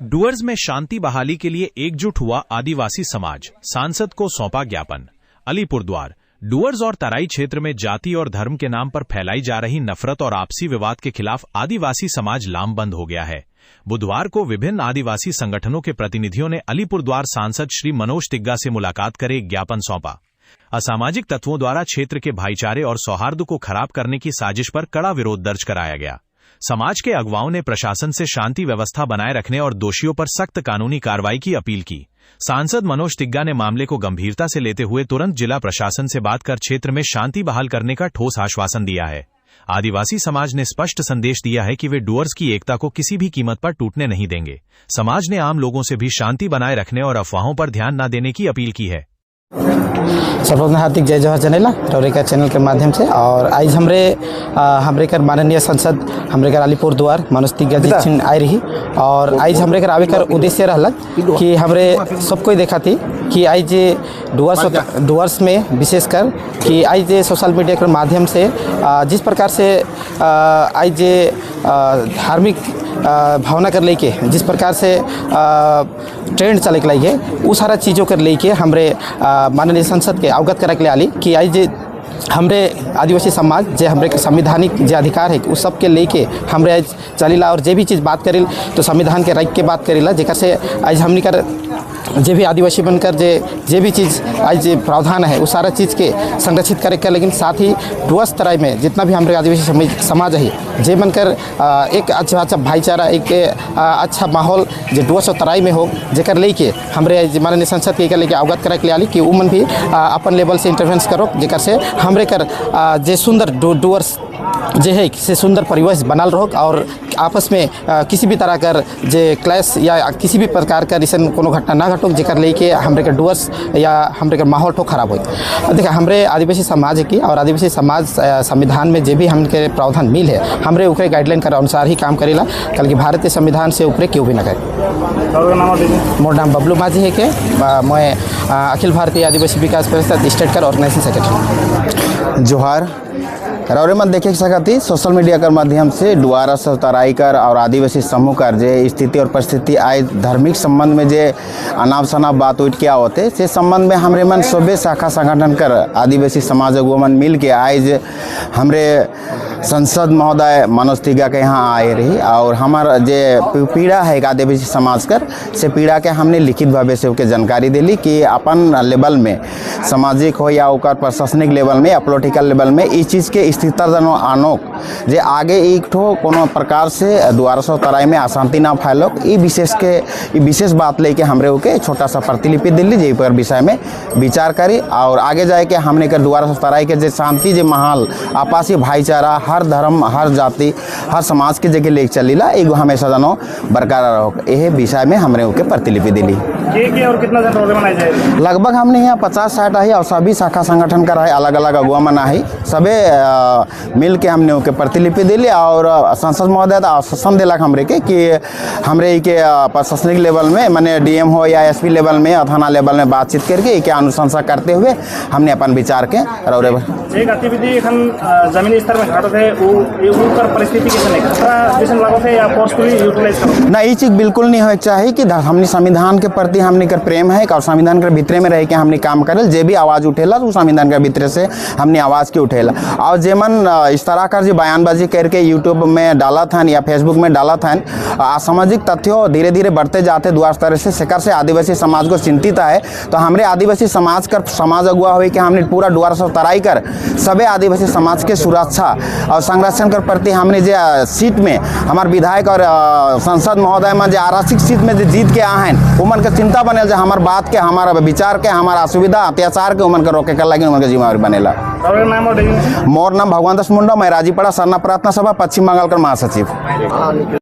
डुअर्स में शांति बहाली के लिए एकजुट हुआ आदिवासी समाज, सांसद को सौंपा ज्ञापन। अलीपुरद्वार। डुअर्स और तराई क्षेत्र में जाति और धर्म के नाम पर फैलाई जा रही नफरत और आपसी विवाद के खिलाफ आदिवासी समाज लामबंद हो गया है। बुधवार को विभिन्न आदिवासी संगठनों के प्रतिनिधियों ने अलीपुरद्वार सांसद श्री मनोज तिग्गा से मुलाकात कर एक ज्ञापन सौंपा। असामाजिक तत्वों द्वारा क्षेत्र के भाईचारे और सौहार्द को खराब करने की साजिश पर कड़ा विरोध दर्ज कराया गया। समाज के अगुवाओं ने प्रशासन से शांति व्यवस्था बनाए रखने और दोषियों पर सख्त कानूनी कार्रवाई की अपील की। सांसद मनोज तिग्गा ने मामले को गंभीरता से लेते हुए तुरंत जिला प्रशासन से बात कर क्षेत्र में शांति बहाल करने का ठोस आश्वासन दिया है। आदिवासी समाज ने स्पष्ट संदेश दिया है कि वे डुअर्स की एकता को किसी भी कीमत पर टूटने नहीं देंगे। समाज ने आम लोगों से भी शांति बनाए रखने और अफवाहों पर ध्यान न देने की अपील की है। सर्वप्रथम हार्दिक जय जोहार जनेला रौरेका चैनल के माध्यम से। और आज हमरे हमरे कर माननीय सांसद हमरे कर अलीपुर द्वार मनोज तिग्गा जी छिन आए रही और आज हमरे कर आवे कर उद्देश्य रहलक कि हमरे सब कोई देखा थी कि आज डुअर्स डुअर्स में विशेषकर कि आज सोशल मीडिया के माध्यम से जिस प्रकार से आज धार्मिक भावना कर लेके जिस प्रकार से ट्रेंड चले के लगे, उ सारा चीज़ों कर लेके हमरे माननीय संसद के अवगत करे के लिए आली कि आज हमरे आदिवासी समाज जे हमरे के संवैधानिक जे अधिकार है, उस सब के लेके हमरे आज चलीला और जे भी चीज़ बात करेल तो संविधान के रख के बात करेला, जेकर से आज हमनी कर जे भी आदिवासी बनकर जे जे भी चीज़ आज जे प्रावधान है, वो सारा चीज़ के संरक्षित करे के, लेकिन साथ ही डुअर्स तराई में जितना भी हमारे आदिवासी समाज है, जे बनकर एक अच्छा अच्छा भाईचारा, एक अच्छा माहौल जे डुअर्स और तराई में हो, जेकर लेके हमरे माननीय संसद के लेके अवगत करे के लिए आली कि उ मन भी अपन लेवल से इंटरवेंस करो, जेकर से हमरे कर जे सुंदर डुअर्स जे है से सुंदर परिवेश बनल रहो और आपस में किसी भी तरह कर जे क्लैश या किसी भी प्रकार का ऐसा कोनो घटना ना घटो, जेकर लेके हमरे के डुअर्स या हमरे के माहौल ठो खराब हो। देखा, हमरे आदिवासी समाज की और आदिवासी समाज संविधान में जे भी हमके प्रावधान मिल है, हमरे ओकरे गाइडलाइन के अनुसार ही काम करेला, कल कि भारतीय संविधान से ऊपरे क्यों भी ना करे। मोर नाम बबलू माझी है के मैं अखिल भारतीय आदिवासी विकास परिषद स्टेट कर ऑर्गेनाइजिंग सेक्रेटरी। जोहार। रौरे मन देखे सकती सोशल मीडिया के माध्यम से डुआरस तराई कर और आदिवासी समूह कर जे स्थिति और परिस्थिति आए, धार्मिक संबंध में जे अनाप शनाप बात उठ के होते, से संबंध में हमरे मन सबे शाखा संगठन कर आदिवासी समाज अगुआ मन मिल के आज हमरे संसद महोदय मनोज तिग्गा के यहाँ आए रही और हमार जे पीड़ा है एक आदिवासी समाज कर, से पीड़ा के हमने लिखित भावे से ओके जानकारी दिली कि अपन लेवल में, सामाजिक हो या ओकर प्रशासनिक लेवल में या पॉलिटिकल लेवल में, इस चीज़ के स्थिरता जनो आनोक, जे आगे एक ठो कोनो प्रकार से डुआरस तराई में अशांति ना फैलो। ई विशेष के ई विशेष बात लेके हमरे ओके छोटा सा प्रतिलिपि दिली, जे पर विषय में विचार करी और आगे जाए के हमने कर डुआरस तराई के जे शांति, जे माहौल, आपसी भाईचारा, हर धर्म, हर जाति, हर समाज के जगह लेके चलीला, एगो हमेशा जनो बरकरार रहो, यही विषय में हमरे ओके प्रतिलिपि दिली। के के और कितना जन रोले मनाए जाए? लगभग हमने यहाँ 50-60 आई और सभी शाखा संगठन का रहे, अलग अलग अगुआ मन आई, सबे मिल के हमने ओके प्रतिलिपि दिली और संसद महोदय तो आश्वासन दिलक हमरे के कि हमरे के प्रशासनिक लेवल में, माने डीएम हो या एसपी लेवल में या थाना लेवल में बातचीत करके के अनुशंसा करते हुए हमने अपन विचार के रौरे जे गतिविधि एखन जमीनी स्तर में घटत है, वो कर परिस्थिति कैसे नहीं खतरा जैसे लागत है या फोर्सफुली यूटिलाइज करो? ना, ये चीज़ बिल्कुल नहीं होना चाहिए कि हमने संविधान के प्रति हमने कर प्रेम है और संविधान के भीतरे में रह के हमने काम करल, जे भी आवाज़ उठेला तो संविधान के भीतरे से हमने आवाज़ के उठेला। और जे मन इस तरह का जो बयानबाजी करके यूट्यूब में डाला था या फेसबुक में डाला था, असामाजिक तथ्यों धीरे धीरे बढ़ते जाते दुआर तरह से शिकार से आदिवासी समाज को चिंतित है। तो हमारे आदिवासी समाज कर समाज अगुआ हुई कि हमने पूरा डुआर सब तराई कर सबे आदिवासी समाज के सुरक्षा और संरक्षण के प्रति हमने जो सीट में हमारे विधायक और संसद महोदय में जो आरक्षित सीट में जो जीत के आए हैं, उमन के चिंता बनेल जो हमार बात के, हमारा विचार के, हमारा असुविधा अत्याचार के उमन के रोके के लगे उमन के जिम्मेवारी बनेला। मोर नाम भगवान दास मुंडा, मैं राजीपड़ा सरना प्रार्थना सभा पश्चिम बंगाल का महासचिव।